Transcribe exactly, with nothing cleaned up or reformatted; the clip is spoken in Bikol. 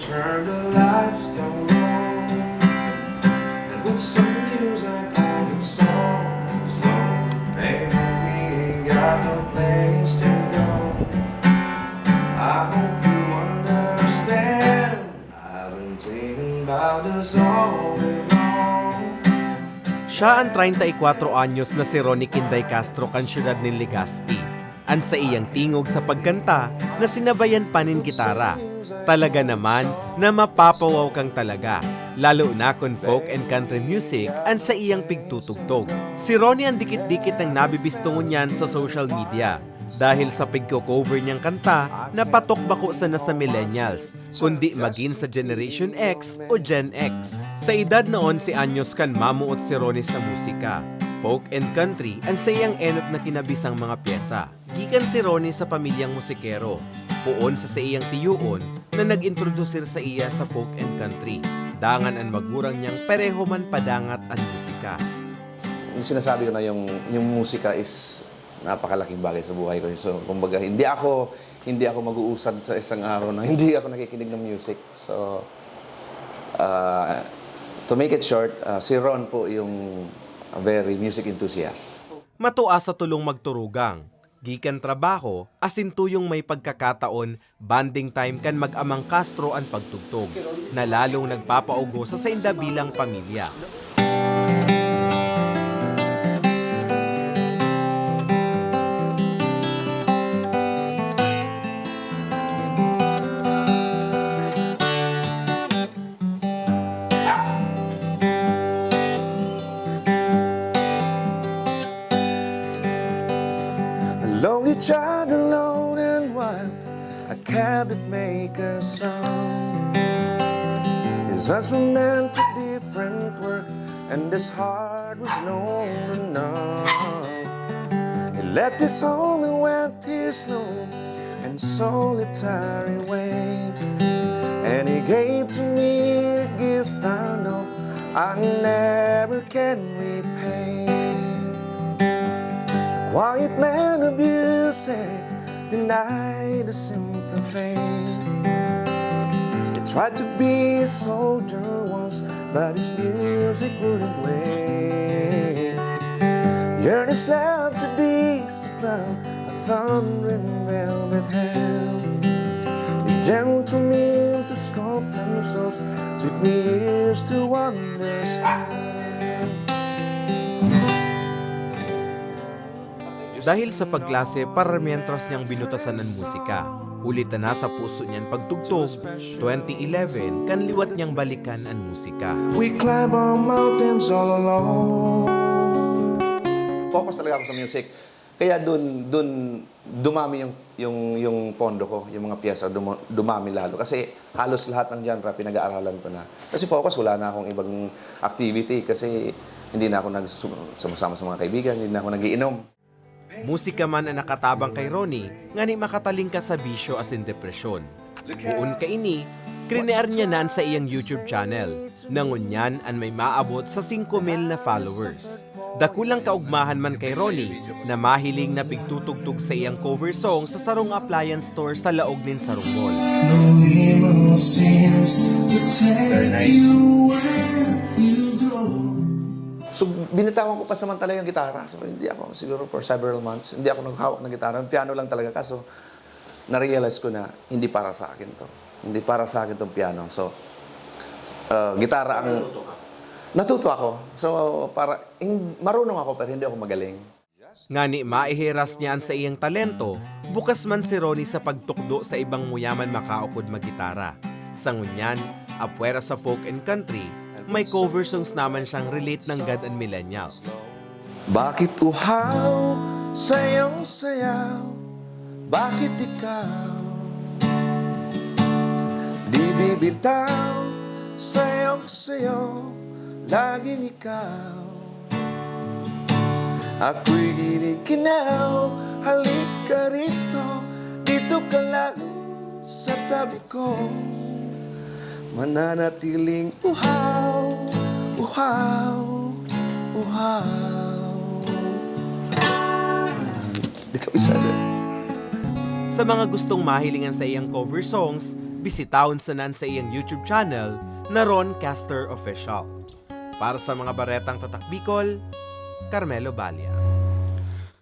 Turn the lights down low and put some music on. It's songs low. Maybe we ain't got no place to go. I hope you understand. I've been thinking about this all day long. Siya an treinta y cuatro anyos na si Ronnie Kinday Castro kan siyudad nin Legazpi. An saiyang tingog sa pagkanta na sinabayan pa nin gitara. Talaga naman na mapapawaw kang talaga, lalo na kun folk and country music an saiyang pigtutugtog. Si Ronnie an dikit-dikit nang nabibisto ngunyan sa social media. Dahil sa pigko-cover niyang kanta na patok bako sana sa millennials, kundi magin sa Generation X o Gen X. Sa edad na onse anyos kan mamuot si Ronnie sa musika, folk and country an saiyang enot na kinabisang mga pyesa. Gikan si Ronnie sa pamilyang musikero, poon sa saiyang tiyoon na nag-introdusir saiya sa folk and country. Dangan an magurang niyang pareho man padangat an musika. Yung sinasabi ko na yung, yung musika is napakalaking bagay sa buhay ko. So, kumbaga, hindi ako, hindi ako mag-uusad sa isang araw na hindi ako nakikinig ng music. So, ah, to make it short, ah, si Ron po yung very music enthusiast. Matua sa tulong magturugang, gikan trabaho, asin tuyong may pagkakataon, bonding time kan mag-amang Castro an pagtugtog, na lalong nagpapaugo sa sainda bilang pamilya. A lonely child, alone and wild, a cabinet maker's son. His hands were meant for different work, and his heart was lonely enough. He left his home and went his lone and solitary way. And he gave to me a gift I know I never can repay. A quiet man of music, denied a simple faith. He tried to be a soldier once, but his music wouldn't wait. Yearned his love to discipline a thundering velvet hand. His gentle means of sculpting souls took me years to understand. Dahil sa pagklase, paramientras niyang binutasan an musika. Huli ta nasa puso niya an pagtugtog, twenty eleven, kan liwat niyang balikan an musika. We climb our mountains all alone. Focus talaga ako sa music. Kaya dun, dun dumami yung, yung, yung pondo ko, yung mga piyesa, duma-, dumami lalo. Kasi halos lahat ng genre pinag-aaralan ko na. Kasi focus, wala na akong ibang activity kasi hindi na ako nag-, sumasama sa mga kaibigan, hindi na ako nag-iinom. Musika man an nakatabang kay Ronnie, ngani makatalingkas sa bisyo asin depresyon. Poon kaini, krinear niya na an saiyang YouTube channel, na ngunyan an may maabot sa singko mil na followers. Dakulang kaugmahan man kay Ronnie na mahiling na pigtutugtog sa iyang cover song sa sarong appliance store sa laog nin sarong mall. Very nice. So, binitawan ko pa samantala yung gitara. So, hindi ako, siguro for several months, hindi ako naghawak ng gitara. Piano lang talaga. Kaso, na-realize ko na hindi para sa akin to. Hindi para sa akin tong piano. So, ah, gitara ang... Natuto ka? Natuto ako. So, para, hin-, marunong ako pero hindi ako magaling. Ngani maihiras niya an saiyang talento, bukas man si Ronnie sa pagtukdo sa ibang muyaman makaukod maggitara. Sa ngunyan, apwera sa folk and country, may cover songs naman siyang relate nanggad an millennials. Bakit uhaw sa iyong sayaw? Bakit ikaw di bibitaw sa iyong sayaw? Laging ikaw. Ako'y giniginaw, halika rito, dito ka lang sa tabi ko. Mananatiling uhaw, uhaw, uhaw. Di kabisado. Sa mga gustong mahiling an saiyang cover songs, Bisitahon sana an saiyang YouTube channel na Ron Caster Official. Para sa mga baretang tatak Bicol, Carmelo Balia.